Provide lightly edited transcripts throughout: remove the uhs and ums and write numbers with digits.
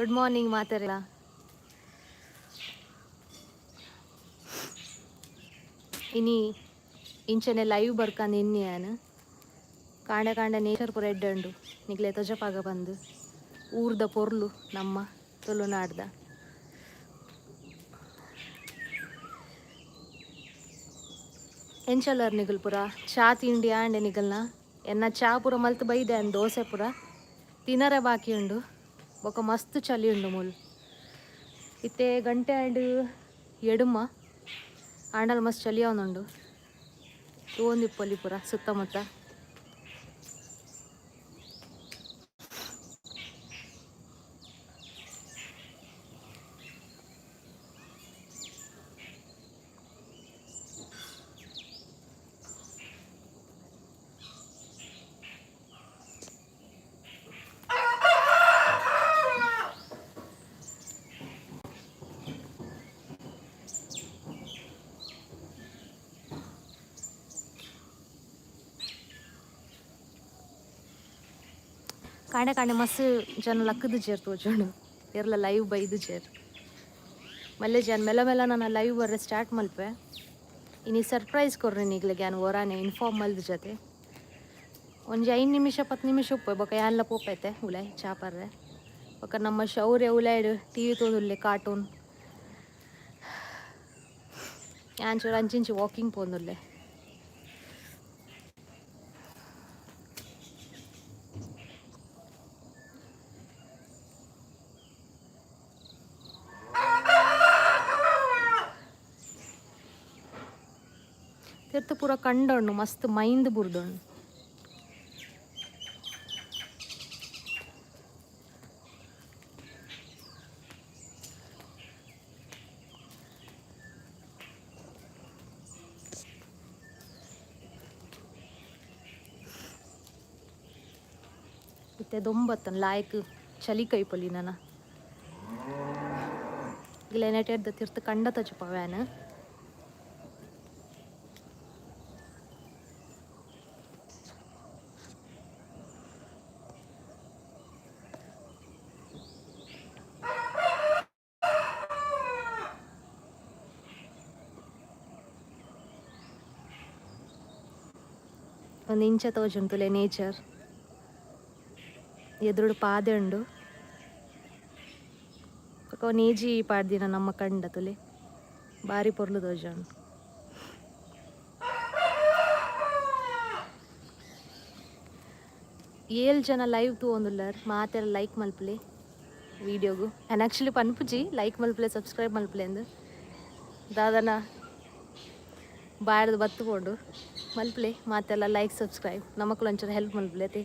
Good morning ಮಾತೆರೆಲ. ಇನಿ ಇಂಚನೆ live ಬರ್ಕಂದು ಎನ್ನಿ ಯಾನ್. ಕಾಂಡೆ ಕಾಂಡೆ ನೇಚರ್ ಪೂರ ಎಡ್ಡೆ ಉಂಡು ನಿಕ್ಲೆ ತೊಜಪಾಗ ಬಂದು ಊರ್ದ ಪೊರ್ಲು ನಮ್ಮ ತುಳುನಾಡ್ದ. ಎಂಚಲ್ಲರ್ ನಿಗಲ್ ಪೂರ? ಚಾ ತಿಂಡಿ ಆಂಡೆ ನಿಗಲ್ನ? ಎನ್ನ ಚಾ ಪೂರ ಮಲ್ತ್ ಬೈದೆ ಅನ್, ದೋಸೆ ಪೂರ ತಿನರೆ ಬಾಕಿ ಉಂಡು. ಬೊಕ ಮಸ್ತ್ ಚಳಿ ಉಂಡು ಮೂಲು. ಇತ್ತೆ ಗಂಟೆ ಆಂಡ್ ಎಡುಮ, ಆಂಡಲ ಮಸ್ತ್ ಚಳಿ ಆವೊಂದುಂಡು. ತೂವೊಂದಿಪ್ಪೊಲಿ ಪೂರ ಸುತ್ತಮುತ್ತ. ಕಾಂಡೆ ಕಾಂಡೆ ಮಸ್ತ್ ಜನ ಲಕ್ಕುದು ತೋಜುಂಡು, ಏರ್ಲ ಲೈವ್ ಬೈದುಜೆರ್. ಮಲ್ಲೆ ಜನ ಮೆಲ್ಲ ಮೆಲ್ಲ ನಾನು ಲೈವ್ ಬರ್ರೆ ಸ್ಟಾರ್ಟ್ ಮಲ್ಪೆ. ಇನಿ ಸರ್ಪ್ರೈಸ್ ಕೊರ್ರಿ ನಿಗ್ಲೆಗ್ ಯಾನ್ ಒರಾನೆ ಇನ್ಫಾರ್ಮ್ ಮಲ್ದ ಜೊತೆ. ಒಂಜಿ 5 ನಿಮಿಷ 10 ನಿಮಿಷ ಉಪ್ಪೆ, ಬೊಕ ಯಾನ್ಲ ಪೋಪೈತೆ ಉಲಾಯ್ ಚಾ ಪರ್ರೆ. ಬೊಕ ನಮ್ಮ ಶೌರ್ಯ ಉಲಾಯ್ಡ್ ಟಿವಿ ತೂದುಲ್ಲೆ ಕಾರ್ಟೂನ್. ಯಾನ್ ಚೂರು ಅಂಚಿಂಚಿ ವಾಕಿಂಗ್ ಪೋಂದುಲ್ಲೆ. ತಿರ್ತು ಪೂರ ಕಂಡೊಂಡು ಮಸ್ತ್ ಮೈಂದ್ ಬುರ್ದೊಂಡು. ಇತ್ತೆ ದೊಂಬತ್ತನ್ ಲಾಯ್ಕ್ ಚಳಿ ಕೈಪೊಲಿ ನನ. ಇಲ್ಲೆ ತಿರ್ತು ಕಂಡ ತೋಜಪಾವ್ಯಾನ್. ಒಂದು ಇಂಚ ತೋಜುಂಡು ನೇಚರ್. ಎದುರುಡು ಪಾದೆ ಉಂಡು. ಬೊಕ ನೇಜಿ ಪಾಡ್ದಿನ ನಮ್ಮ ಕಂಡ ತುಲೆ ಬಾರಿ ಪೊರ್ಲು ತೋಜುಂಡು. ಏಳ್ ಜನ ಲೈವ್ ತೂವೊಂದುಲ್ಲೆರ್, ಮಾತೆರ್ ಲೈಕ್ ಮಲ್ಪುಲೆ ವೀಡಿಯೋಗು. ಆ್ಯಂಡ್ ಆ್ಯಕ್ಚುಲಿ ಪನ್ಪುಜಿ ಲೈಕ್ ಮಲ್ಪುಲೆ ಸಬ್ಸ್ಕ್ರೈಬ್ ಮಲ್ಪುಲೆ ಅಂದ್. ದಾದನ ಬಾಯ್ರ್ದ್ ಬತ್ತ್ ಪೋಂಡು. ಮಲ್ಪುಲೆ ಮಾತೆಲ್ಲ ಲೈಕ್ ಸಬ್ಸ್ಕ್ರೈಬ್, ನಮಕ್ಲ ಒಂಚೂರು ಹೆಲ್ಪ್ ಮಲ್ಪುಲೆ ಅತೆ.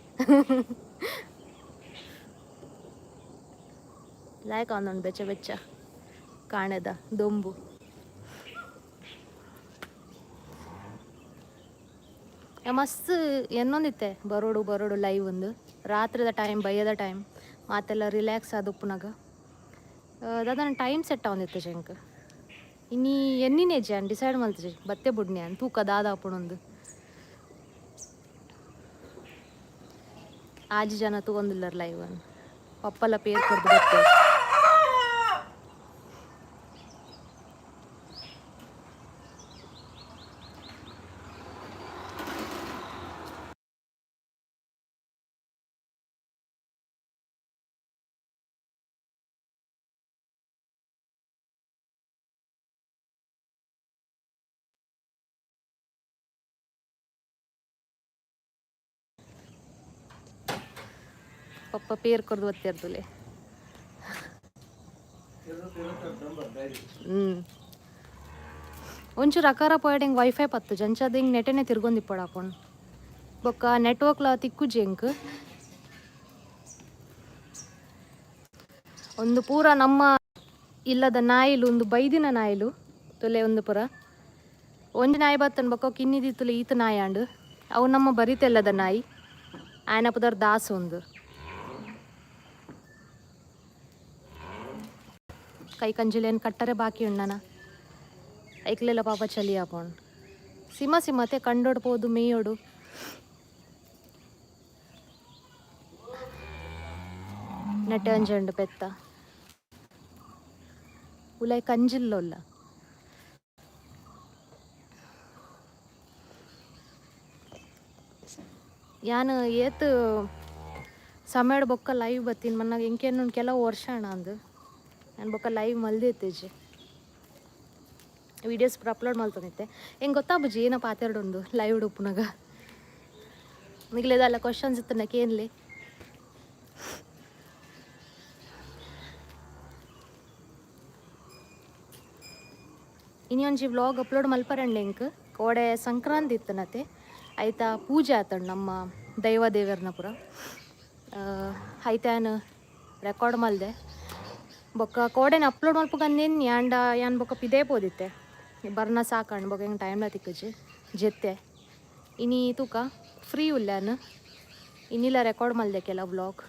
ಲಾಯ್ಕ್ ಆವೊಂದುಂಡು ಬೆಚ್ಚ ಬೆಚ್ಚ ಕಾಣೆದ ದೊಂಬು. ಮಸ್ತ್ ಎನ್ನೊಂದಿತ್ತೆ ಬರೋಡು ಬರೋಡು ಲೈವ್ ಒಂದು. ರಾತ್ರಿದ ಟೈಮ್ ಬಯ್ಯದ ಟೈಮ್ ಮಾತೆಲ್ಲ ರಿಲ್ಯಾಕ್ಸ್ ಆದ್ ಉಪ್ಪುನಗ ದಾದನ ಟೈಮ್ ಸೆಟ್ ಆವೊಂದಿತ್ತೆ ಎಂಕ್. ಇನಿ ಎನ್ನಿನೆ ಯಾನ್ ಡಿಸೈಡ್ ಮಲ್ತಿಜಿ ಬತ್ತೆ ಬುಡ್ನಿ ಯಾನ್ ತೂಕ ದಾದ ಆಪುಂಡು. ಆಜಿ ಜನ ತೂವೊಂದುಲ್ಲೆರ್ ಲೈವ್ ಅನ್. ಪಪ್ಪಲ ಪೇರ್ ಕೊರ್ದು ಬತ್ತೆ. ಪಪ್ಪ ಪೇರ್ ಕೊರ್ದು ಬತ್ತೆರ್ ತೂಲೆ. ಒಂಚೂರು ಅಕಾರ ಪೋಯಡ್ ಎಂಕ್ ವೈಫೈ ಪತ್ತುಜಿ, ಅಂಚಾದ್ ಎಂಕ್ ನೆಟನೆ ತಿರ್ಗೊಂದಿಪ್ಪೊಡಾಪುಂಡು. ಬೊಕ್ಕ ನೆಟ್ವರ್ಕ್ಲ ತಿಕ್ಕುಜಿ ಎಂಕ್. ಒಂದು ಪೂರ ನಮ್ಮ ಇಲ್ಲದ ನಾಯಿಲು, ಒಂದು ಬೈದಿನ ನಾಯಿಲು ತುಲೆ ಒಂದು ಪೂರ. ಒಂಜಿ ನಾಯಿ ಬತ್ತನ್ ಬೊಕ್ಕ ಕಿನ್ನಿದಿ ತುಲೆ ಈತ ನಾಯಿ ಆಂಡ್. ಅವು ನಮ್ಮ ಬರಿತೆಲ್ಲದ ನಾಯಿ. ಆಯನ ಪುದರ್ ದಾಸು ಉಂದು. ಕೈ ಕಂಜಿಲೇನ್ ಕಟ್ಟರೆ ಬಾಕಿ ಉಂಡನ. ಐಕ್ಲೆಲ ಪಾಪ ಚಳಿ ಆಪುಂಡು. ಸಿಮ ಸಿಮತೆ ಕಂಡೊಡು ಪೋದು ಮೇಯೋಡು. ನೆಟ್ಟೆ ಒಂಜಿ ಉಂಡು ಪೆತ್ತ. ಉಲಾಯಿ ಕಂಜಿಲ್ಲೊಲ್ಲ. ಯಾನ್ ಏತ್ ಸಮಯಡ್ ಬೊಕ್ಕ ಲೈವ್ ಬತ್ತೀನಿ ಮನ್ನಾಗ ಎಂಕೇನು ಕೆಲವು ವರ್ಷ ಅಣ್ಣ ಅಂದು ನಾನು ಬೊಕ್ಕ ಲೈವ್ ಮಲ್ದಿತ್ತೇಜಿ ವೀಡಿಯೋಸ್ ಪೂರ ಅಪ್ಲೋಡ್ ಮಲ್ತೊಂದಿತ್ತೆ. ಎಂಕ್ ಗೊತ್ತಾಪುಜಿ ಏನ ಪಾತೆರೊಂದು ಲೈವ್ ಉಪ್ಪುನಗ. ನಿಗ್ಲೇದಲ್ಲ ಕ್ವಶನ್ಸ್ ಇತ್ತಂಡ ಕೇನ್ಲೆ. ಇನಿ ಒಂಜಿ ವ್ಲಾಗ್ ಅಪ್ಲೋಡ್ ಮಲ್ಪರಂಡೆ ಎಂಕ್. ಕೋಡೆ ಸಂಕ್ರಾಂತಿ ಇತ್ತನತೆ, ಐತ ಪೂಜೆ ಆತಂಡ್ ನಮ್ಮ ದೈವ ದೇವರ್ನ ಪೂರ. ಐತ ಯಾನ್ ರೆಕಾರ್ಡ್ ಮಲ್ದೆ ಬೊಕ್ಕ ಕೋಡೆನ ಅಪ್ಲೋಡ್ ಮಲ್ಪುಗಂದೇನ್ ಯಾಂಡ ಯಾನ್ ಬೊಕ್ಕ ಪಿದೇ ಪೋದಿತ್ತೆ ಬರ್ನ ಸಾಕಂಡ್ ಬೊಕ್ಕ ಎಂಕ್ ಟೈಮ್ಲ ತಿಕ್ಕುಜಿ ಜೆತ್ತೆ. ಇನಿ ತೂಕ ಫ್ರೀ ಉಲ್ಲಾನ್ ಇನಿಲ ರೆಕಾರ್ಡ್ ಮಲ್ದೆ ಕೆಲವು ವ್ಲಾಗ್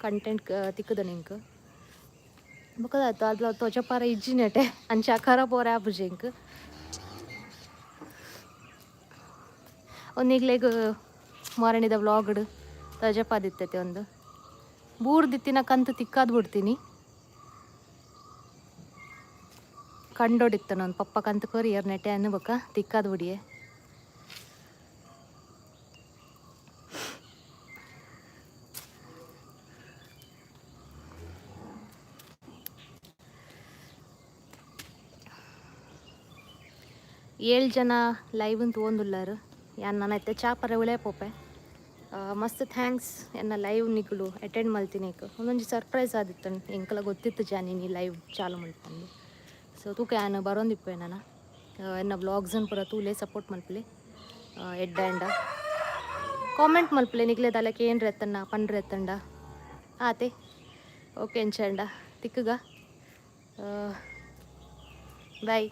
ಕಂಟೆಂಟ್ ತಿಕ್ಕುದ ಎಂಕ್. ಬೊಕ್ಕ ದಾದ ತೋಜಪಾರ ಇಜ್ಜಿ ನೆಟೆ ಅಂಚ ಕರ ಪೋರೆ ಆಪುಜಿ ಎಂಕ್. ಒಂದಿಗ್ಲೆಗ್ ಮಾರಣಿದ ವ್ಲಾಗ್ಡ್ ತೋಜಪಾದಿತ್ತತೆ ಒಂದು ಬೂರ್ದಿತ್ತಿನ ಕಂತು ತಿಕ್ಕಾದ್ ಬಿಡ್ತೀನಿ. ಕಂಡೋಡಿತ್ತನ ಒಂದು ಪಪ್ಪ ಕಂತು ಕೊರಿಯರ್ ನೆಟೆ ಅನ್ನು ಬೊಕ್ಕ ತಿಕ್ಕಾದ್ ಬಿಡಿಯೆ. ಏಳು ಜನ ಲೈವ್ ತೋಂದುಲ್ಲಾರು. ಯಾನ್ ನನ ಇತ್ತೆ ಚಾಪರೆ ಉಳೆ ಪೋಪೆ. ಮಸ್ತ್ thanks ಎನ್ನ ಲೈವ್ ನಿಕುಲು ಅಟೆಂಡ್ ಮಲ್ತಿನೇಕ್. ಒಂದೊಂಜಿ ಸರ್ಪ್ರೈಸ್ ಆದಿತ್ತು ಎಂಕಲ ಗೊತ್ತಿತ್ತು ಜಾನಿ ನೀ ಲೈವ್ ಚಾಲು ಮಲ್ಪಂದು. ಸೊ ತೂಕ ಯಾನ್ ಬರೋಂದಿಪ್ಪೆ ನನ. ಎನ್ನ ವ್ಲಾಗ್ಸನ್ ಪೂರ ತೂಲೆ ಸಪೋರ್ಟ್ ಮಲ್ಪಲೆ. ಎಡ್ಡೆ ಆಂಡ ಕಾಮೆಂಟ್ ಮಲ್ಪಲೆ ನಿಕ್ಲೆ ದಾಲಕ್ಕೆ ಏನ್ರ ಎತ್ತಂಡ ಪಂಡ್ರೆ ಎತ್ತಂಡ ಆತೆ. ಓಕೆ ಎಂಚಂಡ ತಿಕ್ಕುಗ. ಬಾಯ್.